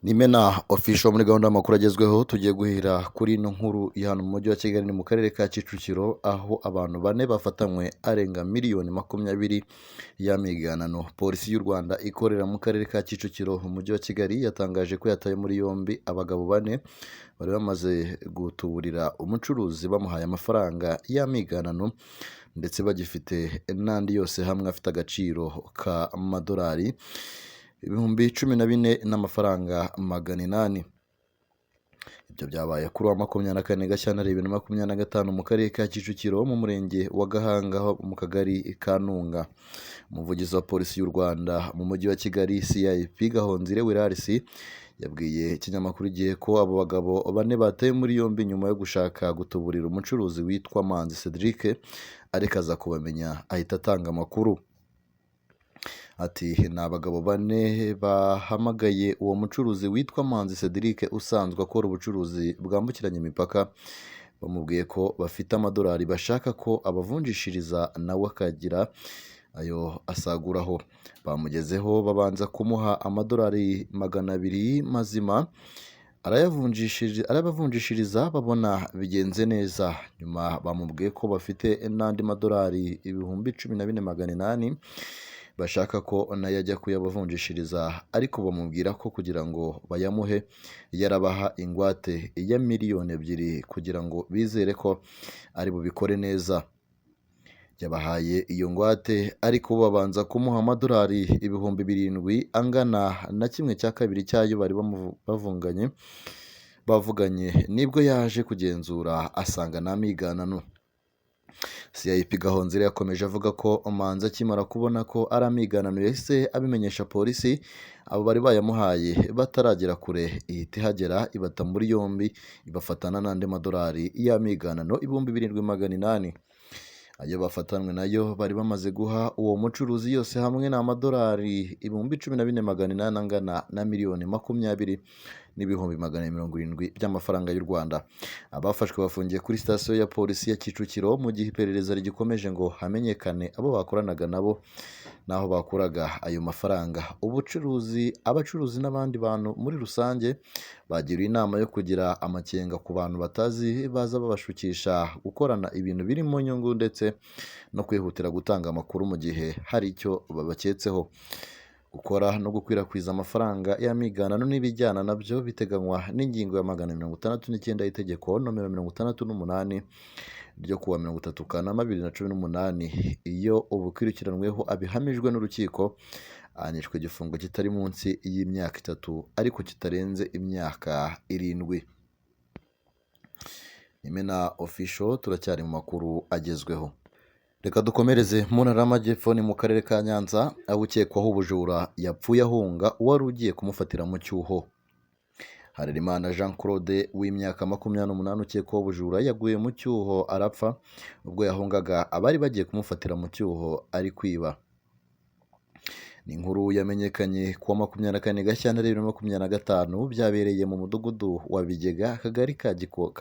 Nimena Official muri gahunda y'amakuru agezweho, tugiye guhera kuri ino nkuru ya hano mu mujyi wa Kigali, ni mu karere ka Kicukiro, aho abantu bane bafatanywe arenga miliyoni 20 y'amiganano. Polisi y'u Rwanda ikorera mu karere ka Kicukiro mu mujyi wa Kigali yatangaje ko yataye muri yombi abagabo bane bari bamaze gutuburira umucuruzi bamuhaye amafaranga y'amiganano, ndetse bagifite n'andi yose hamwe afite agaciro k'amadolari 14,800. Ibyo byabaye kuri wa 24 Gashyantare 2025 mu karere ka Kicukiro, mu murenge wa Gahanga, mu kagari ka Ntunga. Umuvugizi wa Polisi y'u Rwanda mu mujyi wa Kigali, CIP Gahonzire Wirarisi, yabwiye ikinyamakuru Igihe ko abo bagabo bane batawe muri yombi nyuma yo gushaka gutuburira umucuruzi witwa Manzi Cedric, ariko aza kubamenya ahita atanga amakuru. Ati: "Ni abagabo bane bahamagaye uwo mucuruzi witwa Manzi Cedric usanzwe akora ubucuruzi bwambukiranya imipaka, bamubwiye ko bafite amadolari bashaka ko abavunjishiriza nawe akagira ayo asaguraho. Bamugezeho babanza kumuha amadolari 200 mazima, arayabavunjishiriza babona bigenze neza. Nyuma bamubwiye ko bafite n'andi madolari 14,800 bashaka ko nayo ajya kuyabavunjishiriza, ariko bamubwira ko kugira ngo bayamuhe yarabaha ingwate ya miliyoni 2 kugira ngo bizere ko ari bubikore neza. Yabahaye iyo ngwate, ariko babanza kumuha amadolari 7,000 angana na ½ cy'ayo bari bavuganye, nibwo yaje kugenzura asanga ni amiganano." CIP Gahonzire yakomeje avuga ko Manzi akimara kubona ko ari amiganano yahise abimenyesha polisi, abo bari bayamuhaye bataragera kure ihita ihagera ibata muri yombi, ibafatana n'andi madolari y'amiganano 7,800. Ayo bafatanwe nayo bari bamaze guha uwo mucuruzi yose hamwe ni amadolari 14,800 angana na miliyoni 20 n'ibihumbi 270 by'amafaranga y'u Rwanda. Abafashwe bafungiye kuri sitasiyo ya polisi ya Kicukiro mu gihe iperereza rigikomeje ngo hamenyekane abo bakoranaga nabo n'aho bakuraga ayo mafaranga. Ubucuruzi, abacuruzi n'abandi bantu muri rusange bagiriwe inama yo kugira amakenga ku bantu batazi baza babashukisha gukorana ibintu birimo inyungu, ndetse no kwihutira gutanga amakuru mu gihe hari icyo babaketseho. Gukora no gukwirakwiza amafaranga y'amiganano n'ibijyana nabyo biteganywa n'ingingo ya 169 y'itegeko nomero 68 ryo kuwa 30 Kanama 2018. Iyo ubukurikiranweho abihamijwe n'urukiko, ahanishwa igifungo kitari munsi y'imyaka 3 ariko kitarenze imyaka 7. Imena Official, turacyari mu makuru agezweho. Reka dukomereze mu ntara y'Amajyepfo, ni mu karere ka Nyanza, aho ukekwaho ubujura yapfuye ahunga uwari ugiye kumufatira mu cyuho. Harerimana Jean Claude w'imyaka 28 ukekwaho ubujura yaguye mu cyuho arapfa ubwo yahungaga abari bagiye kumufatira mu cyuho ari kwiba. Ni inkuru yamenyekanye kuwa 24 Gashyantare 2025, byabereye mu mudugudu wa Bigega, akagari ka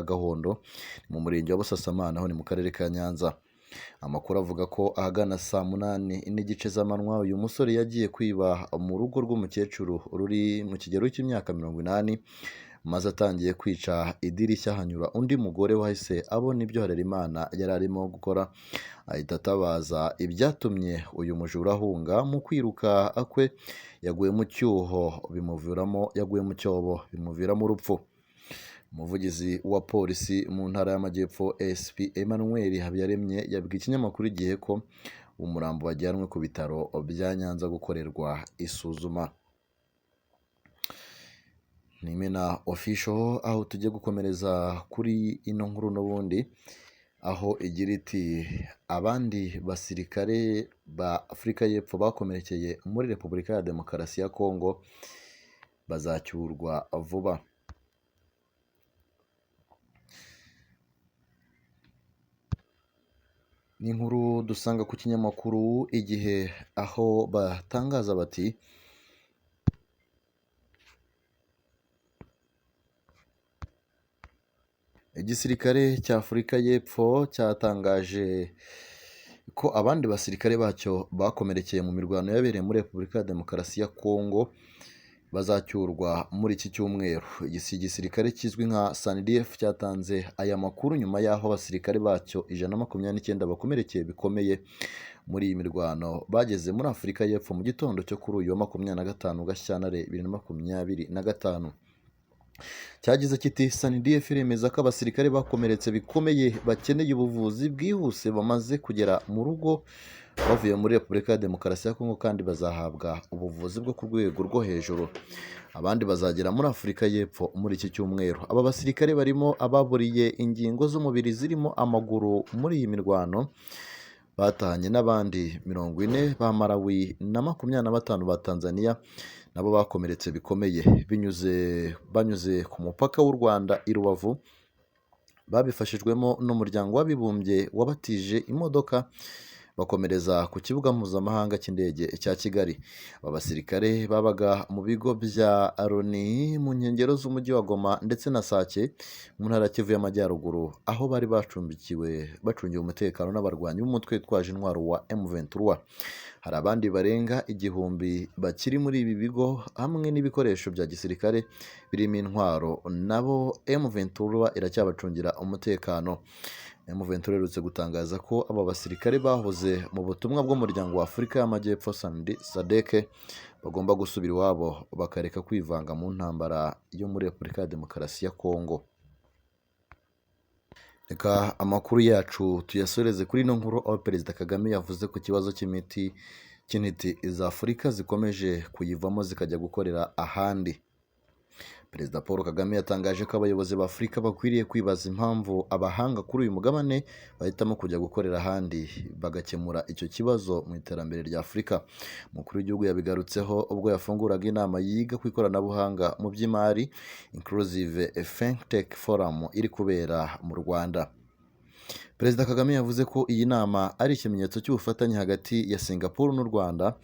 Gahondo, mu murenge wa Busasamana, ho ni mu karere ka Nyanza. Amakuru avuga ko ahagana saa 8:30 z'amanywa uyu musore yagiye kwiba mu rugo rw'umukecuru ruri mu kigero cy'imyaka 80, maze atangiye kwica idirishya hanyura undi mugore wahise abona ibyo Harerimana yari arimo gukora, ahita atabaza, ibyatumye uyu mujura ahunga. Mu kwiruka kwe yaguye mu cyuho bimuviramo yaguye mu cyobo bimuviramo urupfu. Umuvugizi wa polisi mu ntara y'Amajyepfo, SP Emmanuel Habiyaremye, yabwiye ikinyamakuru Igihe ko umurambo wajyanwe ku bitaro bya Nyanza gukorerwa isuzuma. Ni Imena Official, aho tugiye gukomereza kuri ino nkuru n'ubundi, aho igira iti: "Abandi basirikare ba Afurika y'Epfo bakomerekeye muri Repubulika ya Demokarasi ya Kongo bazacyurwa vuba." Ni inkuru dusanga ku kinyamakuru Igihe, aho batangaza bati: "Igisirikare cya Afurika y'Epfo cyatangaje ko abandi basirikare bacyo bakomerekeye mu mirwano yabereye muri Repubulika ya Demokarasi ya Kongo Bazacyurwa muri iki cyumweru. Iki gisirikare kizwi nka SANDF cyatanze aya makuru nyuma y'aho abasirikare bacyo 129 bakomerekeye bikomeye muri iyi mirwano bageze muri Afurika y'Epfo mu gitondo cyo kuri uyu wa 25 Gashyantare 2025. Cyagize kiti: "SANDF iremeza ko abasirikare bakomeretse bikomeye bakeneye ubuvuzi bwihuse bamaze kugera mu rugo bavuye muri Repubulika ya Demokarasi ya Kongo, kandi bazahabwa ubuvuzi bwo ku rwego rwo hejuru. Abandi bazagera muri Afurika y'Epfo muri iki cyumweru." Aba basirikare barimo ababuriye ingingo z'umubiri zirimo amaguru muri iyi mirwano, batahanye n'abandi 40 ba Malawi na 25 ba Tanzania nabo bakomeretse bikomeye banyuze ku mupaka w'u Rwanda i Rubavu, babifashijwemo n'Umuryango w'Abibumbye wabatije imodoka, bakomereza ku kibuga mpuzamahanga cy'indege cya Kigali. Aba basirikare babaga mu bigo bya Loni mu nkengero z'umujyi wa Goma ndetse na Sake mu ntara ya Kivu y'Amajyaruguru, aho bari bacumbikiwe bacungiwe umutekano n'abarwanyi b'umutwe witwaje intwaro wa M23. Hari abandi barenga 1000 bakiri muri ibi bigo hamwe n'ibikoresho bya gisirikare birimo intwaro, nabo M23 iracyabacungira umutekano. M23 iherutse gutangaza ko aba basirikare bahoze mu butumwa bw'Umuryango wa Afurika y'Amajyepfo SADC bagomba gusubira iwabo bakareka kwivanga mu ntambara yo muri Repubulika ya Demokarasi ya Kongo. Reka amakuru yacu tuyasoreze kuri ino nkuru, aho Perezida Kagame yavuze ku kibazo cy'imiti cy'intiti za Afurika zikomeje kuyivamo zikajya gukorera ahandi. Perezida Paul Kagame yatangaje ko abayobozi ba Afurika bakwiriye kwibaza impamvu abahanga kuri uyu mugabane bahitamo kujya gukorera ahandi, bagakemura icyo kibazo mu iterambere rya Afurika. Umukuru w'igihugu yabigarutseho ubwo yafunguraga inama yiga ku ikoranabuhanga mu by'imari, Inclusive Fintech Forum, iri kubera mu Rwanda. Perezida Kagame yavuze ko iyi nama ari ikimenyetso cy'ubufatanye hagati ya Singapore n'u Rwanda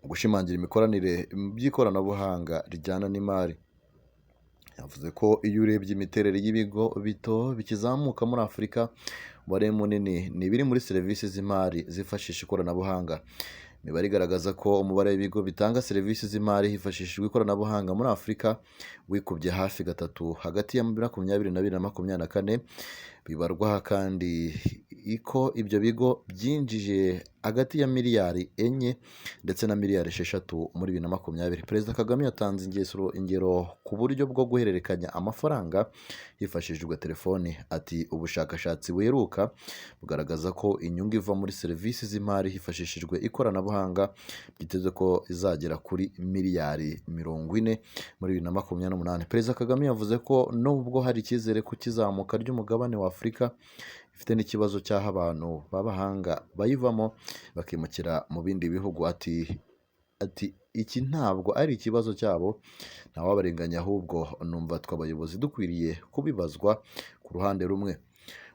mu gushimangira imikoranire mu by'ikoranabuhanga rijyana n'imari. Yavuze ko iyo urebye imiterere y'ibigo bito bikizamuka muri Afurika, umubare munini ni ibiri muri serivisi z'imari zifashisha ikoranabuhanga. Imibare igaragaza ko umubare w'ibigo bitanga serivisi z'imari hifashishijwe ikoranabuhanga muri Afurika wikubye hafi gatatu hagati ya 2022 na 24. Bibarwa kandi ko ibyo bigo byinjije hagati ya miliyari 4 ndetse na miliyari 6 muri 2020. Perezida Kagame yatanze ingero ku buryo bwo guhererekanya amafaranga hifashishijwe telefoni. Ati: "Ubushakashatsi buheruka bugaragaza ko inyungu iva muri serivisi z'imari hifashishijwe ikoranabuhanga byitezwe ko izagera kuri miliyari 40 muri 2028." Perezida Kagame yavuze ko nubwo hari icyizere ku kizamuka ry'umugabane wa Afurika, ifite n'ikibazo cy'aho abantu b'abahanga bayivamo bakimukira mu bindi bihugu. Ati: "Iki ntabwo ari ikibazo cyabo, ntawabarenganya, ahubwo numva twe abayobozi dukwiriye kubibazwa ku ruhande rumwe."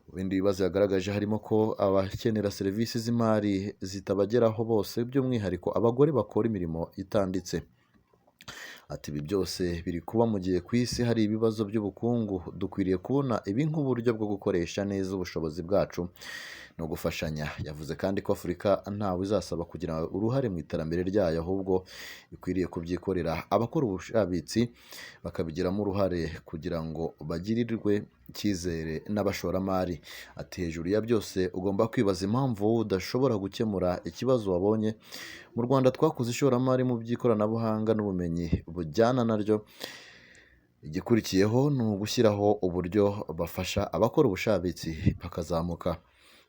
Mu bindi bibazo yagaragaje harimo ko abakenera serivisi z'imari zitabageraho bose, by'umwihariko abagore bakora imirimo itanditse. Ati: "Ibi byose biri kuba mu gihe ku isi hari ibibazo by'ubukungu. Dukwiriye kubona ibi nk'uburyo bwo gukoresha neza ubushobozi bwacu no gufashanya." Yavuze kandi ko Afurika ntawe izasaba kugira uruhare mu iterambere ryayo, ahubwo ikwiriye kubyikorera, abakora ubushabitsi bakabigiramo uruhare kugira ngo bagirirwe icyizere n'abashoramari. Ati: "Hejuru ya byose ugomba kwibaza impamvu wowe udashobora gukemura ikibazo wabonye. Mu Rwanda twakoze ishoramari mu by'ikoranabuhanga n'ubumenyi bujyana naryo. Igikurikiyeho ni ugushyiraho uburyo bafasha abakora ubushabitsi bakazamuka."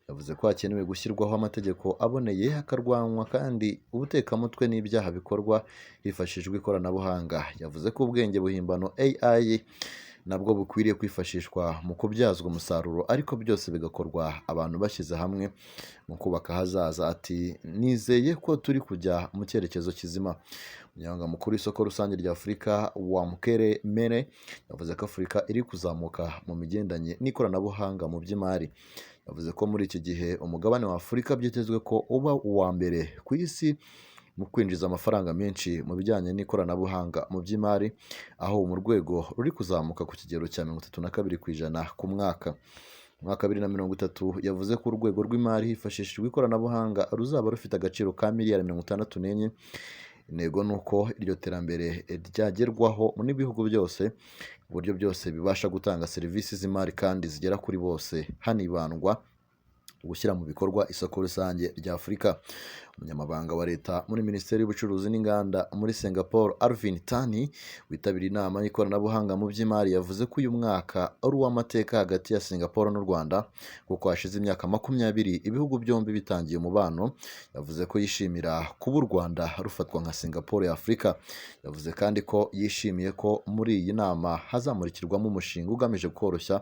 Yavuze ko hakenewe gushyirwaho amategeko aboneye, hakarwanywa kandi ubutekamutwe n'ibyaha bikorwa hifashishijwe ikoranabuhanga. Yavuze ko ubwenge buhimbano AI nabwo bukwiriye kwifashishwa mu kubyazwa umusaruro, ariko byose bigakorwa abantu bashyize hamwe mu kubaka ahazaza. Ati: "Nizeye ko turi kujya mu cyerekezo kizima." Umunyamabanga mukuru w'isoko rusange rya Afurika, Wamkele Mene, yavuze ko Afurika iri kuzamuka mu migendanye n'ikoranabuhanga mu by'imari. Yavuze ko muri iki gihe umugabane wa Afurika byitezwe ko uba uwa mbere ku isi mu kwinjiza amafaranga menshi mu bijyanye n'ikoranabuhanga mu by'imari, aho mu rwego ruri kuzamuka ku kigero cya 32% ku mwaka. Mu mwaka wa 2030 yavuze ko urwego rw'imari hifashishijwe ikoranabuhanga ruzaba rufite agaciro ka miliyari 64. Intego ni uko iryo terambere ryagerwaho n'ibihugu byose, ku buryo byose bibasha gutanga serivisi z'imari kandi zigera kuri bose, hanibandwa gushyira mu bikorwa isoko rusange rya Afurika. Umunyamabanga wa Leta muri Minisiteri y'Ubucuruzi n'Inganda muri Singapore, Alvin Tani, witabiriye inama y'ikoranabuhanga mu by'imari, yavuze ko uyu mwaka ari uw'amateka hagati ya Singapore n'u Rwanda, kuko hashize imyaka 20 ibihugu byombi bitangiye umubano. Yavuze ko yishimira kuba u Rwanda rufatwa nka Singapore ya Afurika. Yavuze kandi ko yishimiye ko muri iyi nama hazamurikirwamo umushinga ugamije koroshya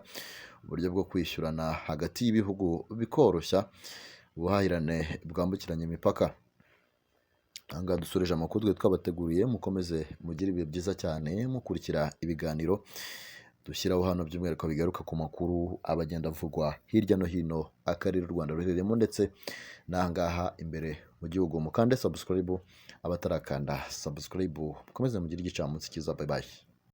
uburyo bwo kwishyurana hagati y'ibihugu, bikoroshya ubuhahirane bwambukiranya imipaka. Aha ngaha dusoreje amakuru twe twabateguriye, mukomeze mugire ibihe byiza cyane mukurikira ibiganiro dushyiraho hano, by'umwihariko bigaruka ku makuru aba agenda avugwa hirya no hino akarere u Rwanda ruherereyemo ndetse n'aha ngaha imbere mu gihugu. Mukande subscribe abatarakanda subscribe, mukomeze mugire igicamunsi cyiza, bye bye.